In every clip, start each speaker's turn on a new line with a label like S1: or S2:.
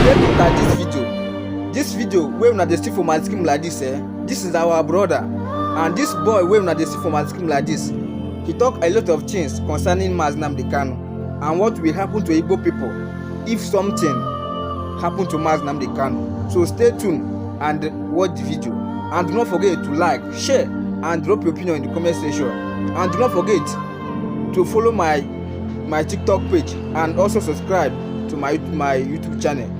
S1: Take look at this video. This video wey una dey see for my screen like this, eh, this is our brother, and this boy wey una dey see for my screen like this, he talk a lot of things concerning Mazi Nnamdi Kanu and what will happen to Igbo people if something happen to Mazi Nnamdi Kanu. So stay tuned and watch the video, and do not forget to like, share and drop your opinion in the comment section, and do not forget to follow my TikTok page and also subscribe to my YouTube channel.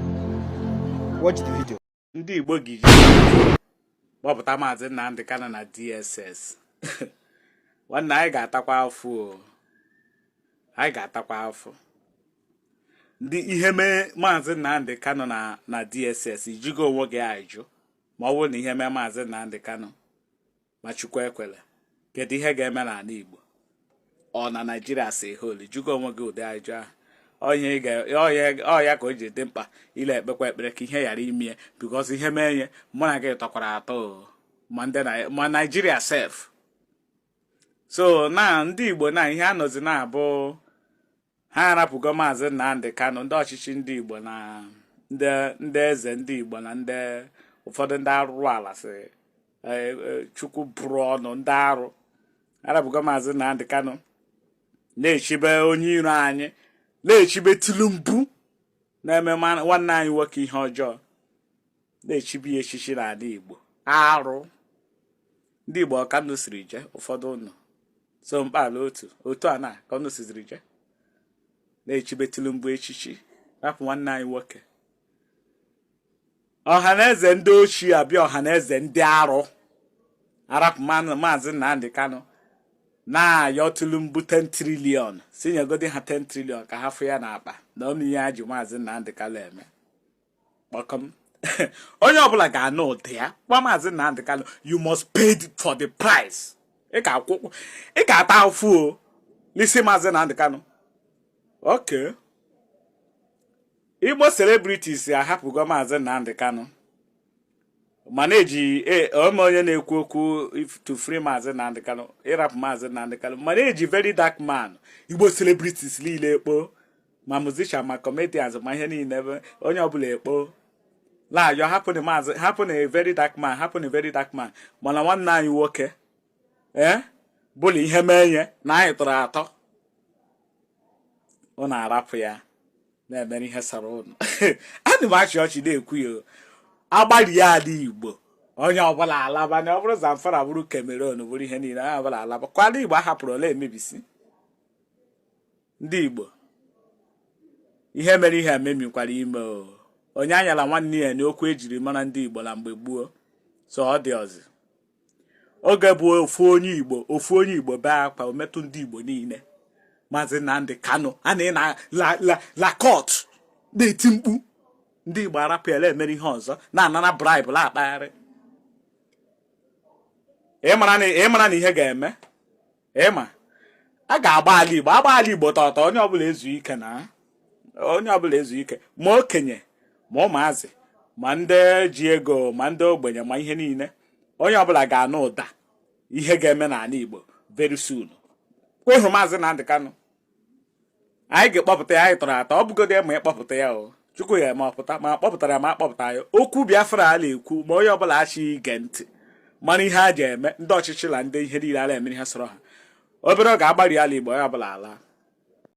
S1: Watch the video.
S2: Ndị Igbo giji kpọpụta Maazị Nnamdi Kanu na DSS. Nwanne, anyị ga-atakwa afụ o, anyị ga-atakwa afụ. Ndị ihe mee Maazị Nnamdi Kanu na DSS, ijigo onwe gị ajụ, ma ọ bụrụ na ihe mee Maazị Nnamdi Kanu, ma Chukwu ekwele, kedu ihe ga-eme n'ala Igbo ọ na Naijiria si whole? Jụgo onwe gị ụdị ajụ ahụ. Ọ ya ka o ji dị mkpa ile ekpekwa ekpere ka ihe ghara ime, because ihe mee ihe, mụ na gị tọkwara atọ o, ma ndị na ma Naijiria sef. So na ndị Igbo na ihe anọzi na-abụ ha arapụgo Maazị Nnamdi Kanu. Ndị ọchịchị ndị Igbo na ndị eze ndị Igbo na ndị ụfọdụ ndị arụrụ ala si Chukwu bụrụ ọnụ ndị arụ arapụgo Maazị Nnamdi Kanu, na-echibe onye iro anyị, na-echibe Tinubu na-eme nwanne anyị nwoke ihe ọjọọ, na-echibe ya echichi n'ala Igbo. Arụ ndị Igbo ọka nnu siri je ụfọdụ ụnụ so mkpala otu otu a na ka ọnụ siziri je na-echibe Tinubu echichi, rapụ nwanne anyị nwoke. Ọhaneze ndị ochie abịa, ọhaneze ndị arụ arapụ Maazị Nnamdi Kanu, na-ayọ Tinubu 10 trillion, si nyegodi ha 10 trillion ka ha fụ ya n'akpa na ọnụ ihe ha ji Maazị Nnamdi Kanu eme. Kpọkọm onye ọbụla ga-anụ ụdị ya gwa Maazị Nnamdi Kanu, you must pay for the price. Ị ga-akwụ, ị ga-ata afụ o n'isi Maazị Nnamdi Kanu. Okay, Igbo celebrities ahapụgo Maazị Nnamdi Kanu, ma na-eji ome onye na-ekwu okwu to free Maazị Nnamdi Kanu, ịrapụ Maazị Nnamdi Kanu, ma na-eji Very Dark Man. Igbo celebrities niile ekpo, ma musician, ma comedians, ma ihe niile, ebe onye ọbụla ekpo na-ayọ, hapụ na maazị, hapụ na Very Dark Man, hapụ na Very Dark Man. Mana nwanne anyị nwoke ee bụla ihe mee nye na anyị tọrọ atọ, ọ na-arapụ ya na-emere ihe sara ụnụ. Ana m achị ọchị na-ekwu ya o. Agbarie ala Igbo, onye ọbụla alaba. Na ọ bụrụ Zamfara, bụrụ Cameroon, bụrụ ihe niile, onye ọbụla alaba kwa. Ala Igbo ahapụrụ ole emebisi ndị Igbo. Ihe mere ihe ememikwara ime o onye anyala nwanne ya n'okwu ejiri mara ndị Igbo na mgbe gboo. So ọ dị ọzọ oge bụ ofu onye Igbo, ofu onye Igbo bee akwa, o metụ ndị Igbo niile. Maazị Nnamdi Kanu a na na la la la court na-eti mkpu, ndị Igbo arapụ ya emere ihe ọzọ, na-anara bribe, la akpagharị. Ịmara na ihe ga-eme, ịma a ga-agba ala Igbo, agba ala Igbo tọtọ. Onye ọbụla ezu ike, na onye ọbụla ezu ike, ma okenye, ma ụmụazị, ma ndị ji ego, ma ndị ogbenye, ma ihe niile, onye ọbụla ga-anụ ụda ihe ga-eme n'ala Igbo very soon. Kwa ịhụrụ Maazị Nnamdi Kanu, anyị ga-ekpọpụta ya. Anyị tọrọ atọ, ọ bụgodo ya ma ịkpọpụta ya o, Chukwu ya eme ọpụta, ma akpọpụtara ya, ma akpọpụta ya. Okwu Biafra a na-ekwu, ma onye ọbụla achịghị ige ntị mara ihe a ji eme ndị ọchịchị na ndị ihe niile a na-eme ihe sọrọ ha. Obere oge, agbari ala Igbo, onye ọbụla ala.